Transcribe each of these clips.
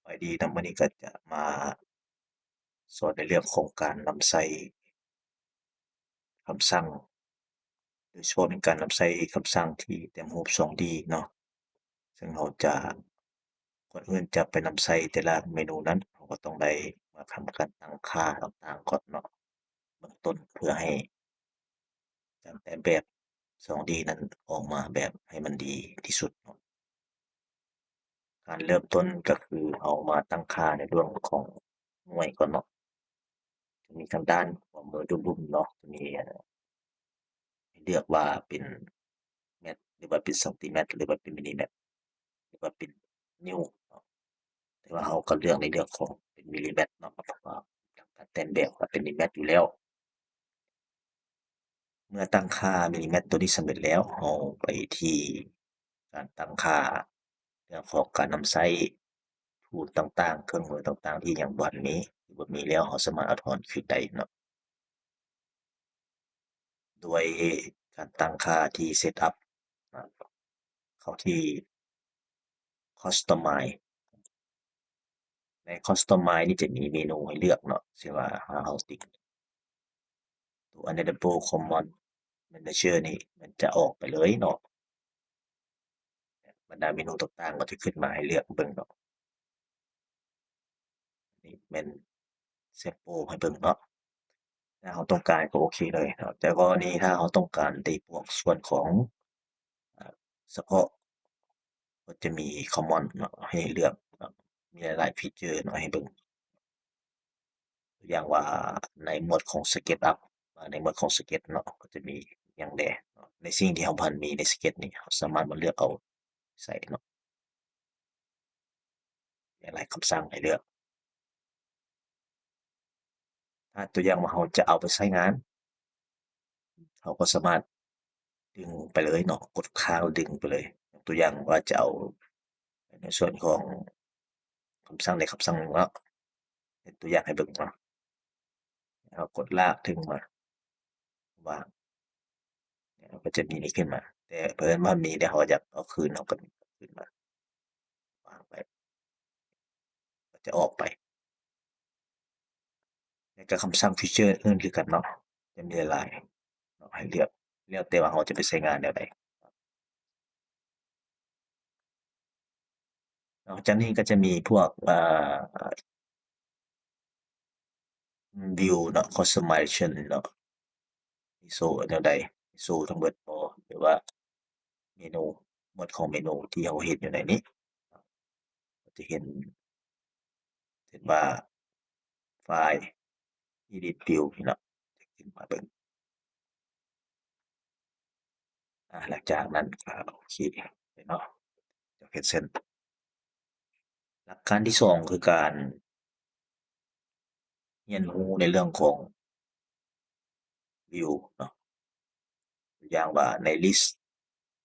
ສະບາຍດີເນາະ, ມື້ນີ້ກໍຈະມາສອນໃນເລື່ອງຂອງການນຳໃຊ້ຄຳສັ່ງ ໂດຍສະເພາະແມ່ນການນຳໃຊ້ຄຳສັ່ງທີ່ແຕ້ມຮູບສອງດີເນາະ. ເຊິ່ງເຮົາຈະ ກ່ອນອື່ນຈະໄປນຳໃຊ້ແຕ່ລະເມນູນັ້ນ ເຮົາກໍຕ້ອງໄດ້ມາທຳການຕັ້ງຄ່າຕ່າງໆກ່ອນເນາະ ເບື້ອງຕົ້ນ ເພື່ອໃຫ້ການແຕ້ມແບບສອງດີນັ້ນອອກມາແບບໃຫ້ມັນດີທີ່ສຸດເນາະ. ການເລີ່ມຕົ້ນກໍຄືເຮົາມາຕັ້ງຄ່າໃນເລື່ອງຂອງໜ່ວຍກ່ອນເນາະ. ຈະມີທາງດ້ານຂວາມືດຸບໆເນາະ ຈະມີ ໃຫ້ເລືອກວ່າເປັນແມັດ ຫຼືວ່າເປັນຊັງຕີແມັດ ຫຼືວ່າເປັນມິນລີແມັດ ຫຼືວ່າເປັນນິ້ວເນາະ. ແຕ່ວ່າເຮົາກໍເລືອກໃນເລື່ອງຂອງເປັນມິນລີແມັດເນາະ ເພາະວ່າການແຕ້ມແບບກໍເປັນມິນລີແມັດຢູ່ແລ້ວ. ເມື່ອຕັ້ງຄ່າມິນລີແມັດຕົວນີ້ສຳເລັດແລ້ວ ເຮົາໄປທີ່ການຕັ້ງຄ່າ ເລື່ອງຂອງການນຳໃຊ້ທູນຕ່າງໆ ເຄື່ອງມືຕ່າງໆ ທີ່ຍັງບໍ່ທັນມີ ຫຼືວ່າມີແລ້ວ ເຮົາສາມາດເອົາຖອນຄືນໄດ້ເນາະ ໂດຍການຕັ້ງຄ່າທີ່ເຊັດອັບ ເຂົ້າທີ່ຄັສຕອມໄມ. ໃນຄັສຕອມໄມນີ້ຈະມີເມນູໃຫ້ເລືອກເນາະ ເຊັ່ນວ່າຖ້າເຮົາຕິກ ຕົວ Enable Command Manager ນີ້ມັນຈະອອກໄປເລີຍເນາະ. ບັນດາເມນູຕ່າງໆກໍຈະຂຶ້ນມາໃຫ້ເລືອກເບິ່ງເນາະ. ນີ້ແມ່ນ sample ໃຫ້ເບິ່ງເນາະ. ຖ້າເຮົາຕ້ອງການກໍໂອເຄເລີຍເນາະ. ແຕ່ກໍນີ້ ຖ້າເຮົາຕ້ອງການໃນພວກສ່ວນຂອງ ສະເພາະ ກໍຈະມີ Command ເນາະ ໃຫ້ເລືອກເນາະ. ມີຫຼາຍໆ feature ເນາະ ໃຫ້ເບິ່ງ. ຕົວຢ່າງວ່າໃນໝວດຂອງ SketchUp ໃນໝວດຂອງ Sketch ເນາະ ກໍຈະມີຫຍັງແດ່ເນາະ. ໃນສິ່ງທີ່ເຮົາບໍ່ທັນມີໃນ Sketch ນີ້ ເຮົາສາມາດມາເລືອກເອົາໃສ່ເນາະ. ຫຼາຍໆ ຄຳສັ່ງໃຫ້ເລືອກ. ຖ້າຕົວຢ່າງວ່າເຮົາຈະເອົາໄປໃຊ້ງານ ເຮົາກໍສາມາດດຶງໄປເລີຍເນາະ, ກົດຄ້າງແລ້ວດຶງໄປເລີຍ. ຕົວຢ່າງວ່າຈະເອົາໃນສ່ວນຂອງຄຳສັ່ງໃດຄຳສັ່ງໜຶ່ງເນາະ, ເຮັດຕົວຢ່າງໃຫ້ເບິ່ງເນາະ. ເຮົາກົດລາກດຶງມາ ວາງ ເຮົາກໍຈະມີນີ້ຂຶ້ນມາ. ແຕ່ເຜີນວ່າມີແລ້ວ ເຮົາຢາກເອົາຄືນ ເຮົາກໍດຶງຄືນມາ ວາງໄປ ກໍຈະອອກໄປ. ແລ້ວກໍຄຳສັ່ງ feature ອື່ນຄືກັນເນາະ, ຈະມີຫຼາຍໆເນາະ ໃຫ້ເລືອກ ແລ້ວແຕ່ວ່າເຮົາຈະໄປໃຊ້ງານແນວໃດ. ນອກຈາກນີ້ກໍຈະມີພວກ ອ່າ view ເນາະ customization ເນາະ, ໂຊແນວໃດ ໂຊທັງເບິດບໍ່ ຫຼືວ່າເມນູ ໝວດຂອງເມນູທີ່ເຮົາເຫັນຢູ່ໃນນີ້ ເຮົາຈະເຫັນ ເຊັ່ນວ່າ file edit view ນີ້ເນາະ ຈະຂຶ້ນມາເບິ່ງ. ອາ ຫຼັງຈາກນັ້ນກໍໂອເຄເນາະ, ຈະເຮັດເຊັ່ນ ຫຼັກການທີສອງຄືການຮຽນຮູ້ໃນເລື່ອງຂອງ view ເນາະ. ຕົວຢ່າງວ່າໃນ list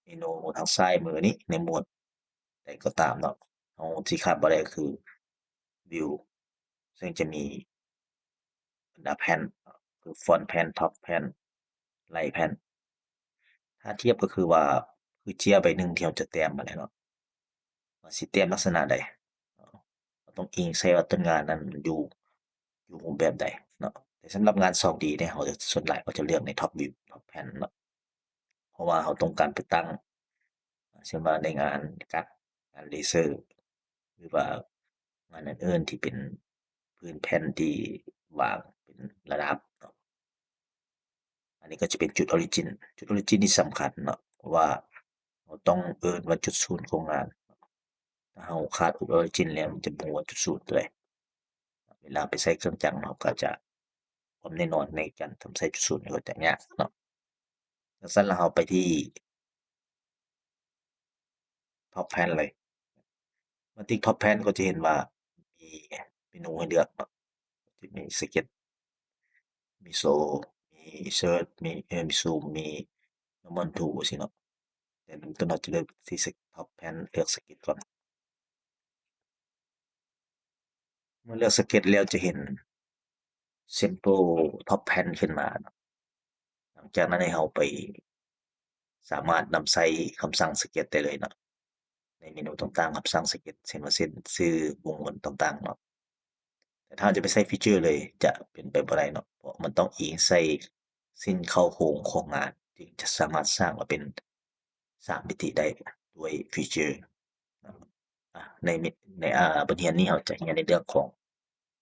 ເມນູທາງຊ້າຍມືນີ້ ໃນໝວດໃດກໍຕາມເນາະ, ເຮົາທີ່ຂາດບໍ່ໄດ້ກໍຄື view ເຊິ່ງຈະມີບັນດາແຜ່ນ ຄື front panel, top panel, right panel. ຖ້າທຽບກໍຄືວ່າ ຄືເຈ້ຍໃບໜຶ່ງທີ່ເຮົາຈະແຕ້ມຫັ້ນແຫຼະເນາະ, ວ່າຊິແຕ້ມລັກສະນະໃດ ເຮົາຕ້ອງອີງໃສ່ວ່າຕົ້ນງານນັ້ນຢູ່ ຢູ່ຮູບແບບໃດເນາະ. ແຕ່ສຳລັບງານ ສອງດີ ເນຍ ເຮົາຈະ ສ່ວນຫຼາຍເຮົາຈະເລືອກໃນ top view, top panel ເນາະ, ເພາະວ່າເຮົາຕ້ອງການໄປຕັ້ງ ເຊັ່ນວ່າໃນງານກັດ ງານເລເຊີ ຫຼືວ່າງານອື່ນໆທີ່ເປັນພື້ນແຜ່ນທີ່ວາງເປັນລະດັບເນາະ. ອັນນີ້ກໍຈະເປັນຈຸດ origin. ຈຸດ origin ນີ້ສຳຄັນເນາະ, ເພາະວ່າເຮົາຕ້ອງເອີ້ນວ່າຈຸດສູນຂອງງານ. ຖ້າເຮົາຂາດ origin ແລ້ວ ມັນຈະບໍ່ຮູ້ວ່າຈຸດສູນຕົວໃດ. ເວລາໄປໃຊ້ເຄື່ອງຈັກ ເຮົາກໍຈະ ຄວາມແນ່ນອນໃນການນຳໃຊ້ຈຸດສູນກໍຈະຍາກເນາະ. ຈັ່ງຊັ້ນແລ້ວເຮົາໄປທີ່ top panel ເລີຍ. ມາຕິກ top panel ກໍຈະເຫັນວ່າມີເມນູໃຫ້ເລືອກເນາະ, ຈະມີ sketch, ມີ show, ມີ insert, ມີ zoom, ມີ normal tool ຊີ້ເນາະ. ແຕ່ເລີ່ມຕົ້ນເຮົາຈະເລີ່ມທີ່ top panel ເລືອກ sketch ກ່ອນ. ເມື່ອເລືອກ sketch ແລ້ວຈະເຫັນ sample top panel ຂຶ້ນມາເນາະ. ຫຼັງຈາກນັ້ນໃຫ້ເຮົາໄປສາມາດນຳໃຊ້ຄຳສັ່ງ sketch ໄດ້ເລີຍເນາະ. ໃນ ນເມນູຕ່າງໆ ຄຳສັ່ງ Sched ເຊັ່ນວ່າເສັ້ນຊື່ ວົງມົນຕ່າງໆເນາະ. ແຕ່ຖ້າເຮົາຈະໄປໃສ່ Feature ເລີຍ ຈະເປັນໄປບໍ່ໄດ້ເນາະ ເພາະມັນຕ້ອງອີງໃສ່ເສັ້ນເຂົ້າໂຄງຂອງງານ ຈຶ່ງຈະສາມາດສ້າງມາເປັນສາມມິຕິໄດ້ດ້ວຍ Feature ເນາະ. ອາ ໃນ ໃນ ອາ ບົດຮຽນນີ້ເຮົາຈະຮຽນໃນເລື່ອງຂອງ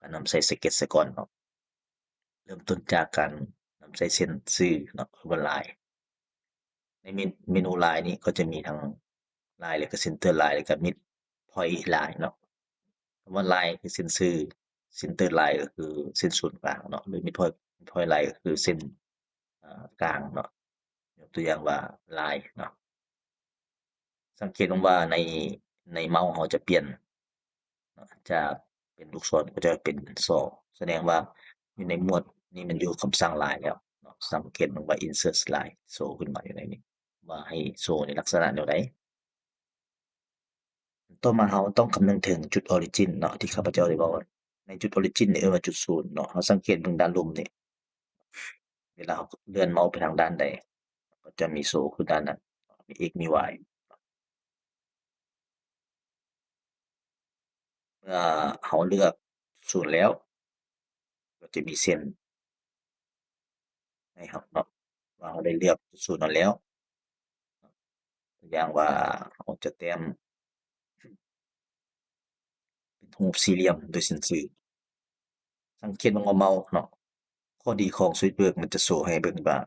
ການນຳໃຊ້ Sched ຊະກ່ອນເນາະ. ເລີ່ມຕົ້ນຈາກການນຳໃຊ້ເສັ້ນຊື່ເນາະ ຫຼືວ່າ Line. ໃນເມ ເມນູ Line ນີ້ກໍຈະມີທັງ Line ແລ້ວກໍ Center Line ແລ້ວກໍ Midpoint Line ເນາະ. ຄຳວ່າ Line ຄືເສັ້ນຊື່, Center Line ກໍຄືເສັ້ນສູນກາງເນາະ ຫຼື Midpoint Midpoint Line ກໍຄືເສັ້ນ ເອີ ກາງເນາະ. ຍົກຕົວຢ່າງວ່າ Line ເນາະ. ສັງເກດເບິ່ງວ່າໃນ ໃນເມົາເຮົາຈະປ່ຽນເນາະ ຈາກເປັນລູກສອນກໍຈະເປັນສອງ ສະແດງວ່າຢູ່ໃນໝວດນີ້ມັນຢູ່ຄຳສັ່ງ Line ແລ້ວເນາະ. ສັງເກດເບິ່ງວ່າ Insert Line ໂຊຂຶ້ນມາຢູ່ໃນນີ້ ວ່າໃຫ້ໂຊໃນລັກສະນະແນວໃດ. ຕໍ່ມາເຮົາຕ້ອງຄຳນຶງເຖິງຈຸດ Origin ເນາະ ທີ່ຂ້າພະເຈົ້າໄດ້ເວົ້າ ໃນຈຸດ Origin ນີ້ເອີ້ນວ່າຈຸດສູນເນາະ. ເຮົາສັງເກດເບິ່ງດ້ານລຸ່ມນີ້ ເວລາເຮົາເລື່ອນເມົາໄປທາງດ້ານໃດ ກໍຈະມີໂຊຂຶ້ນດ້ານນັ້ນ ມີ X ມີ Y. ເມື່ອເຮົາເລືອກສູນແລ້ວ ກໍຈະມີເສັ້ນໃຫ້ເຮົາເນາະ ວ່າເຮົາໄດ້ເລືອກຈຸດສູນນັ້ນແລ້ວ. ຕົວຢ່າງວ່າເຮົາຈະແຕ້ມເປັນຮູບສີ່ຫຼ່ຽມໂດຍເສັ້ນຊື່. ສັງເກດເບິ່ງວ່າເມົາເນາະ ຂໍ້ດີຂອງ Swissworks ມັນຈະໂຊໃຫ້ເບິ່ງວ່າ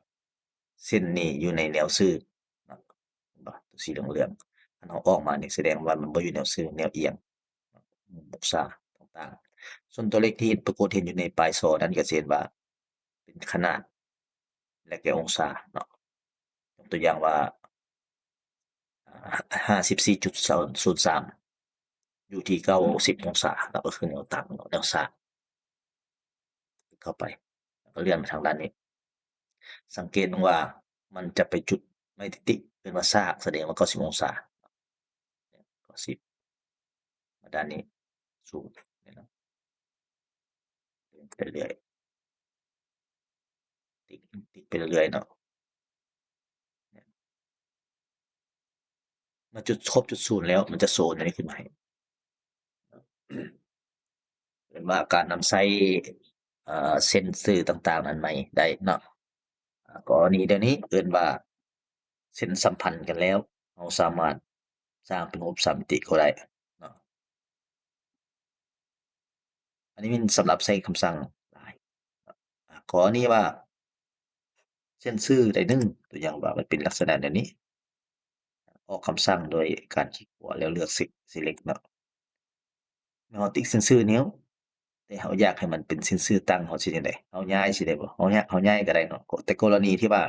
ເສັ້ນນີ້ຢູ່ໃນແນວຊື່ເນາະ ເຫັນບໍ່ ຕົວສີເຫຼືອງໆ. ຄັນເຮົາອອກມານີ້ ສະແດງວ່າມັນບໍ່ຢູ່ແນວຊື່ ແນວອຽງ ມຸມອົງສາຕ່າງໆ. ສ່ວນຕົວເລກທີ່ປາກົດເຫັນຢູ່ໃນປາຍສໍນັ້ນ ກໍຈະເຫັນວ່າເປັນຂະໜາດ ແລະ ແກ່ອົງສາເນາະ. ຍົກຕົວຢ່າງວ່າ ອາ ຫ້າສິບສີ່ຈຸດສູນສາມ ຢູ່ທີ່ເກົ້າສິບອົງສາເນາະ ກໍຄືແນວຕັ້ງເນາະ ແນວສາກ ເຂົ້າໄປ ແລ້ວກໍເລື່ອນມາທາງດ້ານນີ້. ສັງເກດເບິ່ງວ່າມັນຈະໄປຈຸດໄມ້ຕິກໆ ເອີ້ນວ່າສາກ ສະແດງວ່າເກົ້າສິບອົງສາ ເກົ້າສິບ ມາດ້ານນີ້ສູນ ເຫັນເນາະ ໄປເລື້ອຍ ຕິກ ຕິກໄປເລື້ອຍເນາະ. ມາຈຸດ ຄົບຈຸດສູນແລ້ວ ມັນຈະໂຊແນວນີ້ຂຶ້ນມາໃຫ້ ເອີ້ນວ່າການນຳໃຊ້ ເອີ ເສັ້ນຊື່ຕ່າງໆນັ້ນໃໝ່ໄດ້ເນາະ. ອາ ກໍນີ້ ດຽວນີ້ເອີ້ນວ່າເສັ້ນສຳພັນກັນແລ້ວ ເຮົາສາມາດສ້າງເປັນຮູບສາມມິຕິກໍໄດ້ເນາະ. ອັນນີ້ແມ່ນສຳລັບໃຊ້ຄຳສັ່ງ Line ເນາະ. ອາ ກໍນີ້ວ່າເສັ້ນຊື່ໃດໜຶ່ງ ຕົວຢ່າງວ່າມັນເປັນລັກສະນະແນວນີ້ ອອກຄຳສັ່ງໂດຍການຄລິກຂວາ ແລ້ວເລືອກ Select ເນາະ. ແມ່ນເຮົາຕິກເສັ້ນຊື່ນີ້ ແຕ່ເຮົາຢາກໃຫ້ມັນເປັນເສັ້ນຊື່ຕັ້ງ ເຮົາຊິເຮັດຈັ່ງໃດ? ເຮົາຍ້າຍຊິໄດ້ບໍ່? ເຮົາຍ້າຍ ເຮົາຍ້າຍກໍໄດ້ເນາະ. ແຕ່ກໍລະນີທີ່ວ່າ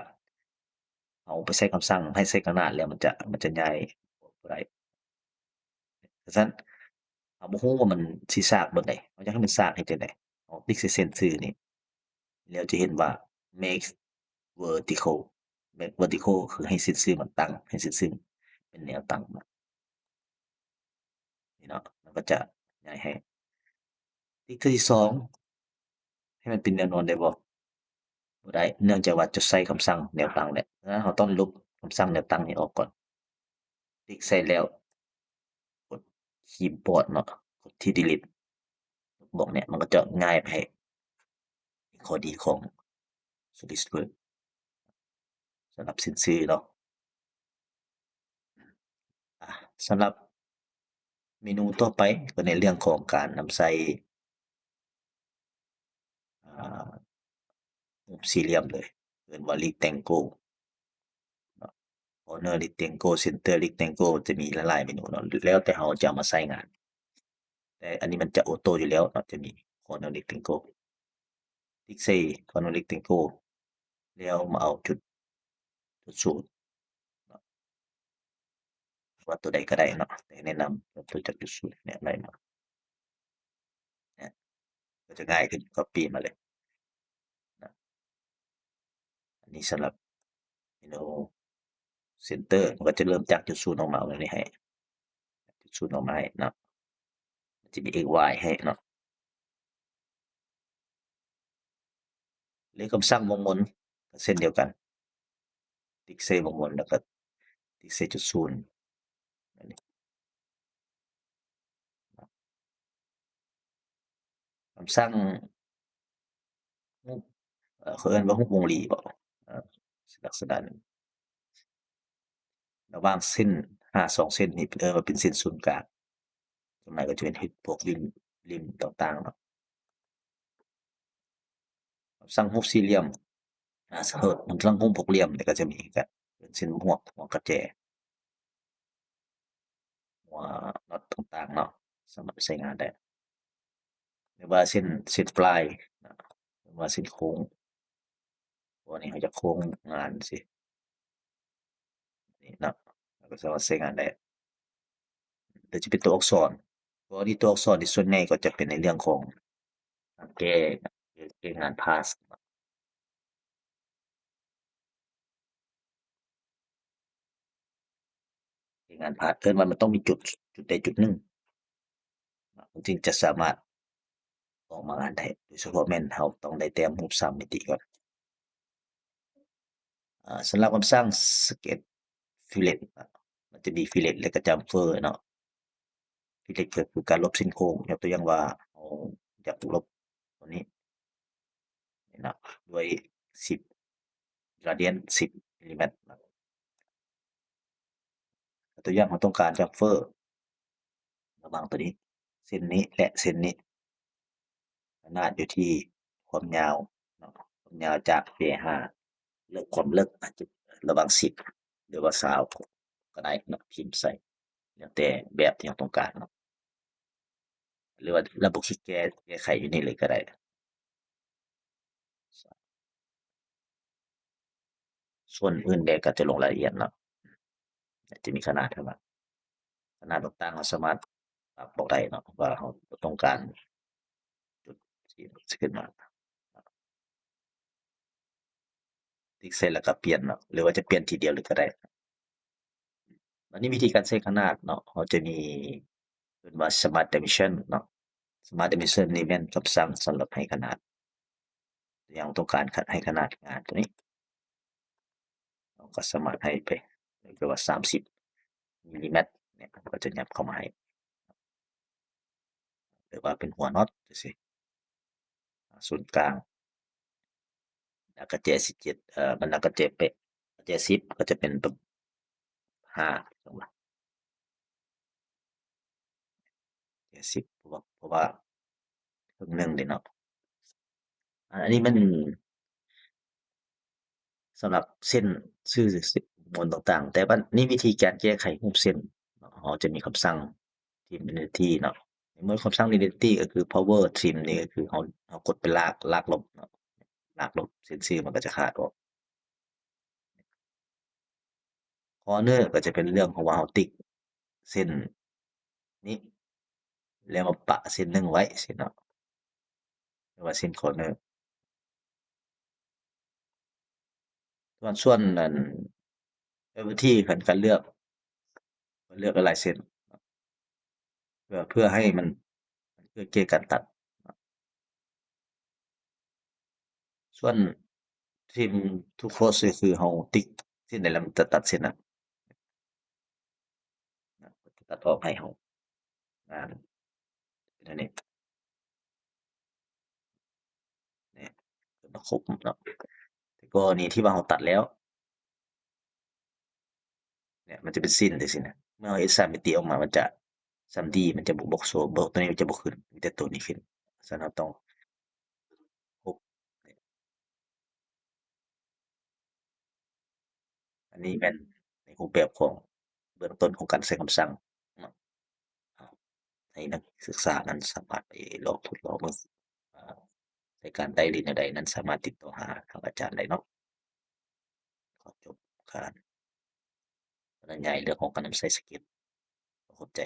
ເຮົາໄປໃຊ້ຄຳສັ່ງໃຫ້ໃສ່ຂະໜາດແລ້ວ ມັນຈະ ມັນຈະຍ້າຍບໍ່ໄດ້. ຊັ້ນ ເຮົາບໍ່ຮູ້ວ່າມັນຊິສາກບ່ອນໃດ ເຮົາຢາກໃຫ້ມັນສາກ ເຮັດຈັ່ງໃດ? ເຮົາຕິກໃສ່ເສັ້ນຊື່ນີ້ ແລ້ວຈະເຫັນວ່າ Make Vertical Make Vertical ຄືໃຫ້ເສັ້ນຊື່ມັນຕັ້ງ ໃຫ້ເສັ້ນຊື່ເປັນແນວຕັ້ງມາ ນີ້ເນາະ ມັນກໍຈະຍ້າຍໃຫ້. ຕິກເທື່ອທີສອງ ໃຫ້ມັນເປັນແນວນອນໄດ້ບໍ່? ບໍ່ໄດ້ ເນື່ອງຈາກວ່າຈະໃຊ້ຄຳສັ່ງແນວຕັ້ງແລ້ວ. ສະນັ້ນ ເຮົາຕ້ອງລົບຄຳສັ່ງແນວຕັ້ງນີ້ອອກກ່ອນ. ຕິກໃສ່ແລ້ວ ກົດຄີບອດເນາະ ກົດທີ່ Delete ບອກເນຍ ມັນກໍຈະງ່າຍໄປໃຫ້. ຂໍ້ດີຂອງ SolidWorks ສຳລັບເສັ້ນຊື່ເນາະ. ອາ ສຳລັບເມນູຕໍ່ໄປ ກໍໃນເລື່ອງຂອງການນຳໃຊ້ ອາ ຮູບສີ່ຫຼ່ຽມເລີຍ ເອີ້ນວ່າ Rectangle ເນາະ. Corner Rectangle Center Rectangle ຈະມີຫຼາຍໆເມນູເນາະ ແລ້ວແຕ່ເຮົາຈະເອົາມາໃຊ້ງານ. ແຕ່ອັນນີ້ມັນຈະໂອໂຕ້ຢູ່ແລ້ວເນາະ ຈະມີ Corner Rectangle ຕິກໃສ່ Corner Rectangle ແລ້ວມາເອົາຈຸດ ຈຸດສູນເນາະ ວ່າຕົວໃດກໍໄດ້ເນາະ ແຕ່ແນະນຳເລີ່ມຕົ້ນຈາກຈຸດສູນເນຍໄລ່ມາ ເນຍ ກໍຈະງ່າຍຂຶ້ນ Copy ມາເລີຍເນາະ. ອັນນີ້ສຳລັບເມນູ Center ມັນກໍຈະເລີ່ມຈາກຈຸດສູນອອກມາແບບນີ້ໃຫ້ ຈຸດສູນອອກມາໃຫ້ເນາະ ມັນຈະມີ X Y ໃຫ້ເນາະ. ເລກຄຳສັ່ງວົງມົນກໍເຊັ່ນດຽວກັນ ຕິກໃສ່ວົງມົນ ແລ້ວກໍຕິກໃສ່ຈຸດສູນ ອັນນີ້ ສ້າງຮູບ ເອີ ເຂົາເອີ້ນວ່າຮູບວົງຫຼີບໍ ເອີ ລັກສະນະນັ້ນ ລະຫວ່າງເສັ້ນຫ້າສອງເສັ້ນນີ້ ເອີ້ນວ່າເປັນເສັ້ນສູນກາງ. ສ່ວນຫຼາຍກໍຈະເປັນເຮັດພວກລິ້ມ ລິ້ມຕ່າງໆເນາະ. ສ້າງຮູບສີ່ຫຼ່ຽມ ອາ ເອີ ສ້າງຮູບຫົກຫຼ່ຽມນີ້ກໍຈະມີຄືກັນ ເປັນເສັ້ນໝວກ ຫົວກະແຈ ຫົວນັອດຕ່າງໆເນາະ ສາມາດໃຊ້ງານໄດ້ ຫຼືວ່າເສັ້ນ ເສັ້ນປາຍນະ ຫຼືວ່າເສັ້ນໂຄ້ງ ອັນນີ້ເຮົາຈະໂຄ້ງງານຊີ້ ນີ້ເນາະ ເຮົາກໍສາມາດໃຊ້ງານໄດ້. ແຕ່ຈະເປັນຕົວອັກສອນ ກໍອັນນີ້ຕົວອັກສອນທີ່ສ່ວນໃຫຍ່ກໍຈະເປັນໃນເລື່ອງຂອງການແກ້ ແກ້ງານພາສ ແກ້ງານພາສ ເອີ້ນວ່າມັນຕ້ອງມີຈຸດ ຈຸດໃດຈຸດໜຶ່ງ ມັນຈຶ່ງຈະສາມາດອອກມາງານໄດ້ ໂດຍສະເພາະແມ່ນເຮົາຕ້ອງໄດ້ແຕ້ມຮູບສາມມິຕິກ່ອນ. ອາ ສຳລັບຄຳສັ່ງ Sketch Fillet ມັນຈະມີ Fillet ແລະກະ Chamfer ເນາະ. Fillet ກໍຄືການລົບເສັ້ນໂຄ້ງ ຍົກຕົວຢ່າງວ່າເຮົາຢາກລົບຕົວນີ້ເນາະ ດ້ວຍສິບ gradient ສິບມິລລີແມັດເນາະ. ຕົວຢ່າງເຮົາຕ້ອງການ Chamfer ລະຫວ່າງຕົວນີ້ ເສັ້ນນີ້ ແລະ ເສັ້ນນີ້ ຂະໜາດຢູ່ທີ່ຄວາມຍາວເນາະ ຄວາມຍາວຈາກ J ຫ້າ ເລິກ ຄວາມເລິກອາດຈະລະຫວ່າງສິບ ຫຼືວ່າຊາວກໍໄດ້ເນາະ ພິມໃສ່ ແລ້ວແຕ່ແບບທີ່ເຮົາຕ້ອງການເນາະ ຫຼືວ່າລະບົບຄິດແກ້ ແກ້ໄຂຢູ່ນີ້ເລີຍກໍໄດ້. ສ່ວນອື່ນແດ່ກໍຈະລົງລາຍລະອຽດເນາະ ຈະມີຂະໜາດ ຂະໜາດຕ່າງໆ ເຮົາສາມາດປັບອອກໄດ້ເນາະ ວ່າເຮົາຕ້ອງການຈຸດທີ່ມັນຊິຂຶ້ນມາ ຕິກໃສ່ແລ້ວກໍປ່ຽນເນາະ ຫຼືວ່າຈະປ່ຽນທີດຽວເລີຍກໍໄດ້. ບັດນີ້ວິທີການໃສ່ຂະໜາດເນາະ ເຮົາຈະມີ ເອີ້ນວ່າ Smart Dimension ເນາະ. Smart Dimension ນີ້ແມ່ນຄຳສັ່ງສຳລັບໃຫ້ຂະໜາດ ຢ່າງຕ້ອງການໃຫ້ຂະໜາດງານຕົວນີ້ ເຮົາກໍສາມາດໃຫ້ໄປ ເອີ້ນວ່າສາມສິບມິລລີແມັດເນຍ ເຮົາກໍຈະຫຍັບເຂົ້າມາໃຫ້ ຫຼືວ່າເປັນຫົວນັອດຈັ່ງຊີ້ ສູນກາງ ແລ້ວກະແຈສິບເຈັດ ເອີ ມັນ ແລ້ວກະແຈແປດ ແຈສິບກໍຈະເປັນແບບຫ້າ ຈັ່ງວ່າ ແຈສິບ ເພາະວ່າ ເພາະວ່າເຄິ່ງໜຶ່ງເດ້ເນາະ. ອັນນີ້ມັນສຳລັບເສັ້ນຊື່ມວນຕ່າງໆ ແຕ່ວ່ານີ້ວິທີການແກ້ໄຂຮູບເສັ້ນເນາະ ເຮົາຈະມີຄຳສັ່ງ Trim Identity ເນາະ. ໃນໝວດຄຳສັ່ງ Identity ກໍຄື Power Trim ນີ້ກໍຄືເຮົາ ເຮົາກົດໄປລາກ ລາກລົບເນາະ ລາກລົບເສັ້ນຊື່ມັນກໍຈະຂາດອອກ. Corner ກໍຈະເປັນເລື່ອງຂອງວ່າເຮົາຕິກເສັ້ນນີ້ ແລ້ວມາປະເສັ້ນໜຶ່ງໄວ້ຊີ້ເນາະ ເອີ້ນວ່າເສັ້ນ Corner. ສ່ວນ ສ່ວນອັນ Gravity ຄັນການເລືອກ ເລືອກຫຼາຍເສັ້ນ ເພື່ອ ເພື່ອໃຫ້ມັນ ເພື່ອແກ້ການຕັດ. ສ່ວນ Trim to Close ກໍຄືເຮົາຕິກເສັ້ນໃດແລ້ວມັນຈະຕັດເສັ້ນນັ້ນ ຕັດອອກໃຫ້ເຮົາ ອ່າ ເປັນອັນນີ້ ນີ້ ເປັນປະຄົບເນາະ. ແຕ່ກໍລະນີທີ່ວ່າເຮົາຕັດແລ້ວ ເນຍ ມັນຈະເປັນເສັ້ນຈັ່ງຊີ້ນະ ເມື່ອເຮົາເຮັດສາມມິຕິອອກມາ ມັນຈະ ສາມດີ ມັນຈະບໍ່ ບໍ່ໂຊ ບໍ່ ຕົວນີ້ມັນຈະບໍ່ຂຶ້ນ ມີແຕ່ຕົວນີ້ຂຶ້ນ. ສະນັ້ນເຮົາຕ້ອງ ຄົບ ອັນນີ້ແມ່ນໃນຮູບແບບຂອງເບື້ອງຕົ້ນຂອງການໃຊ້ຄຳສັ່ງເນາະ. ໃຫ້ນັກສຶກສານັ້ນສາມາດໄປລອງທົດລອງເບິ່ງ ໃຊ້ການໄດ້ຫຼືແນວໃດນັ້ນ ສາມາດຕິດຕໍ່ຫາທາງອາຈານໄດ້ເນາະ. ຂໍຈົບການບັນຍາຍເລື່ອງຂອງການນຳໃຊ້ສະເກັດ. ຂອບໃຈ.